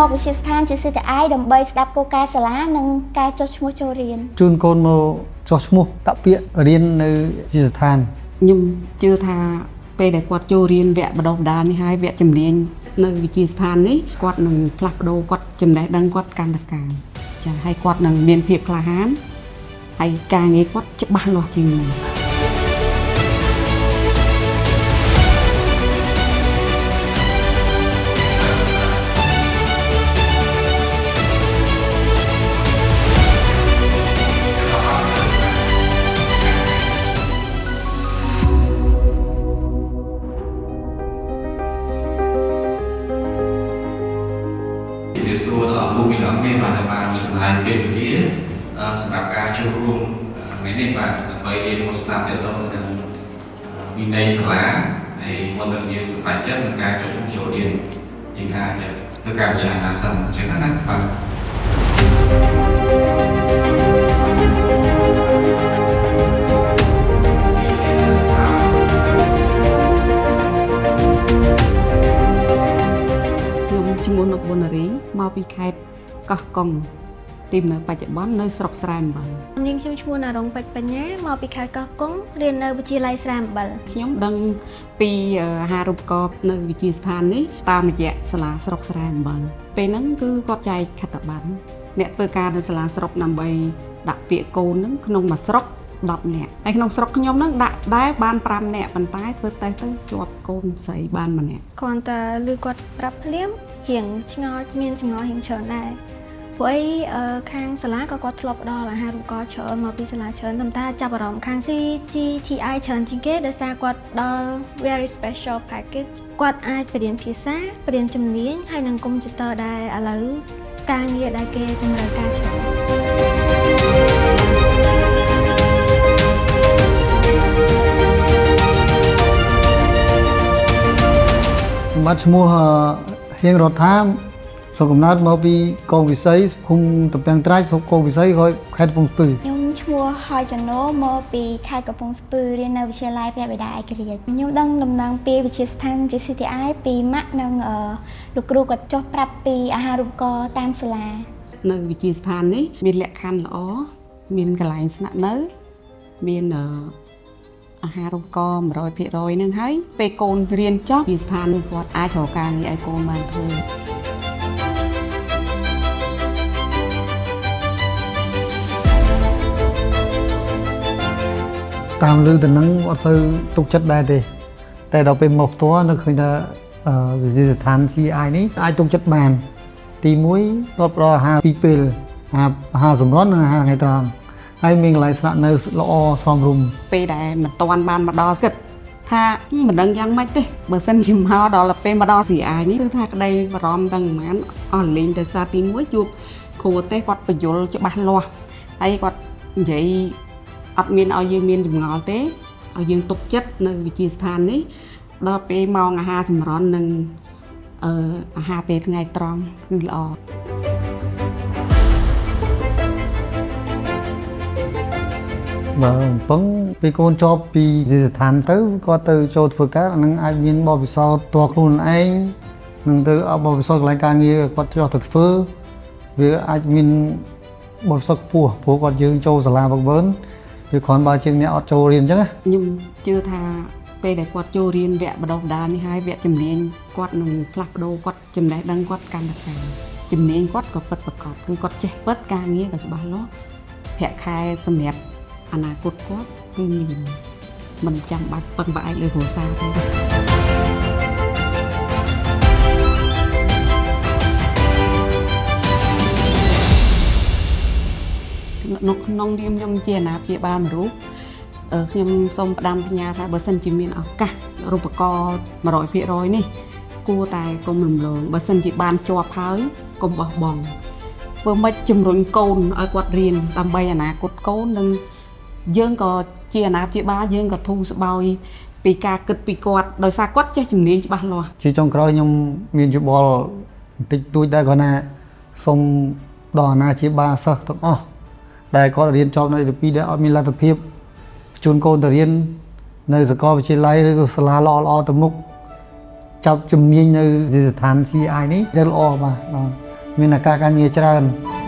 មកវិទ្យាស្ថាន JCTI ដើម្បីស្ដាប់គោលការណ៍សាលានិងការចុះឈ្មោះចូលរៀន ជូនកូនមកចុះឈ្មោះដាក់ពាក្យរៀននៅវិទ្យាស្ថាន ខ្ញុំជឿថាពេលដែលគាត់ចូលរៀនវគ្គបណ្ដុះបណ្ដាលនេះហើយវគ្គជំនាញនៅវិទ្យាស្ថាននេះគាត់នឹងផ្លាស់ប្ដូរគាត់ចំណេះដឹងគាត់កាន់តែកើនចាហើយគាត់នឹងមានភាពក្លាហានហើយការងារគាត់ច្បាស់លាស់ជាងមុន ជំរាបសួរដល់លោកមីនអង្គនេះបាទដែលបានចំណាយពេលវេលាសម្រាប់ការចូលរួមថ្ងៃនេះបាទដើម្បីរៀនមកស្ដាប់ទាក់ទងនឹងវិន័យសាលាហើយមុននឹងយើងសម្រេចចិត្តក្នុងការចុះឈ្មោះចូលរៀនយើងអាចធ្វើការពិចារណាសិនអញ្ចឹងណាបាទ ខ្ញុំឈ្មោះនុកប៊ុនណារីមកពីខេត្តកោះកុងទីនៅបច្ចុប្បន្ននៅស្រុកស្រែអំបិល នាងខ្ញុំឈ្មោះណារងពេជ្របញ្ញាមកពីខេត្តកោះកុងរៀននៅវិទ្យាល័យស្រែអំបិល ខ្ញុំដឹងពីអាហារូបករណ៍នៅវិទ្យាស្ថាននេះតាមរយៈសាលាស្រុកស្រែអំបិលពេលហ្នឹងគឺគាត់ចែកខិត្តប័ណ្ណអ្នកធ្វើការនៅសាលាស្រុកដើម្បីដាក់ពាក្យកូនហ្នឹងក្នុងមួយស្រុក10នាក់ហើយក្នុងស្រុកខ្ញុំហ្នឹងដាក់ដែរបាន5នាក់ប៉ុន្តែធ្វើតេស្តទៅជាប់កូនស្រីបានម្នាក់ គ្រាន់តែឮគាត់ប្រាប់ភ្លាមរៀងឆ្ងល់មានចម្ងល់រៀងច្រើនដែរព្រោះអីខាងសាលាក៏គាត់ធ្លាប់ផ្ដល់អាហារូបករណ៍ច្រើនមកពីសាលាច្រើនប៉ុន្តែចាប់អារម្មណ៍ខាង CGTI ច្រើនជាងគេដោយសារគាត់ផ្ដល់ very special package គាត់អាចបរៀនភាសាបរៀនជំនាញហើយនិងកុំព្យូទ័រដែលឥឡូវការងារដែលគេតម្រូវការច្រើន បាទឈ្មោះហៀងរដ្ឋាស្រុកកំណើតមកពីកងវិស័យឃុំតំពាំងត្រាចស្រុកកងវិស័យខេត្តកំពង់ស្ពឺ ខ្ញុំឈ្មោះហយចណូមកពីខេត្តកំពង់ស្ពឺរៀននៅវិទ្យាល័យព្រះបិតាឯករាជ្យខ្ញុំដឹងដំណឹងពីវិទ្យាស្ថាន JCTI ពីម៉ាក់និងលោកគ្រូគាត់ចុះប្រាប់ពីអាហារូបករណ៍តាមសាលា នៅវិទ្យាស្ថាននេះមានលក្ខខណ្ឌល្អមានកន្លែងស្នាក់នៅមានអាហារូបករណ៍100%នឹងហើយពេលកូនរៀនចប់វិទ្យាស្ថាននេះគាត់អាចរកការងារឲ្យកូនបានធ្វើ តាមឮទៅនឹងអត់សូវទុកចិត្តដែរទេតែដល់ពេលមកផ្ទាល់នៅឃើញថាវិទ្យាស្ថាន CI នេះអាចទុកចិត្តបាន ទី1គាត់ផ្ដល់អាហារពីរពេលអាហារសម្រន់និងអាហារថ្ងៃត្រង់ហើយមានកន្លែងស្នាក់នៅល្អសមរម្យ ពេលដែលមិនទាន់បានមកដល់គិតថាមិនដឹងយ៉ាងម៉េចទេបើសិនជាមកដល់ពេលមកដល់ CI នេះគឺថាក្តីបារម្ភទាំងប៉ុន្មានអស់លេងទៅសារទី1ជួបគ្រូទេគាត់បញ្យល់ច្បាស់លាស់ហើយគាត់និយាយអត់មានឲ្យយើងមានចម្ងល់ទេឲ្យយើងទុកចិត្តនៅវិទ្យាស្ថាននេះដល់ពេលម៉ោងអាហារសម្រន់និងអាហារពេលថ្ងៃត្រង់គឺល្អ បើកំពឹងពេលកូនជាប់ពីវិទ្យាស្ថានទៅគាត់ទៅចូលធ្វើការអានឹងអាចមានបទពិសោធន៍ផ្ទាល់ខ្លួនឯងនឹងទៅអបទពិសោធន៍កន្លែងការងារគាត់ចោះទៅធ្វើវាអាចមានបទពិសោធន៍ខ្ពស់ព្រោះគាត់យើងចូលសាលាវឹកវើវាគ្រាន់បើជាងអ្នកអត់ចូលរៀនអញ្ចឹងណា ខ្ញុំជឿថាពេលដែលគាត់ចូលរៀនវគ្គបណ្ដុះបណ្ដាលនេះហើយវគ្គជំនាញគាត់នឹងផ្លាស់ប្ដូរគាត់ចំណេះដឹងគាត់កាន់តែកើនជំនាញគាត់ក៏ពិតប្រាកដគឺគាត់ចេះពិតការងារក៏ច្បាស់លាស់ប្រាក់ខែសម្រាប់អនាគតគាត់គឺមានមិនចាំបាច់ពឹងផ្អែកលើគ្រួសារទេ នៅក្នុងនាមខ្ញុំជាអាណាព្យាបាលមួយរូបខ្ញុំសូមផ្ដាំផ្ញើថាបើសិនជាមានឱកាសរូបករណ៍100%នេះគួរតែកុំរំលងបើសិនជាបានជាប់ហើយកុំបោះបង់ធ្វើម៉េចជំរុញកូនឲ្យគាត់រៀនដើម្បីអនាគតកូននិងយើងក៏ជាអាណាព្យាបាលយើងក៏ធូរស្បើយពីការគិតពីគាត់ដោយសារគាត់ចេះជំនាញច្បាស់លាស់ ជាចុងក្រោយខ្ញុំមានយោបល់បន្តិចតួចដែរគាត់ណាសូមដល់អាណាព្យាបាលសិស្សទាំងអស់ដែលគាត់រៀនចប់នៅទី2ដែលអត់មានលទ្ធភាពបញ្ជូនកូនទៅរៀននៅសាកលវិទ្យាល័យឬក៏សាលាល្អៗទៅមុខចាប់ជំនាញនៅវិទ្យាស្ថាន CI នេះទៅល្អបាទបាទ មានឱកាសការងារច្រើន។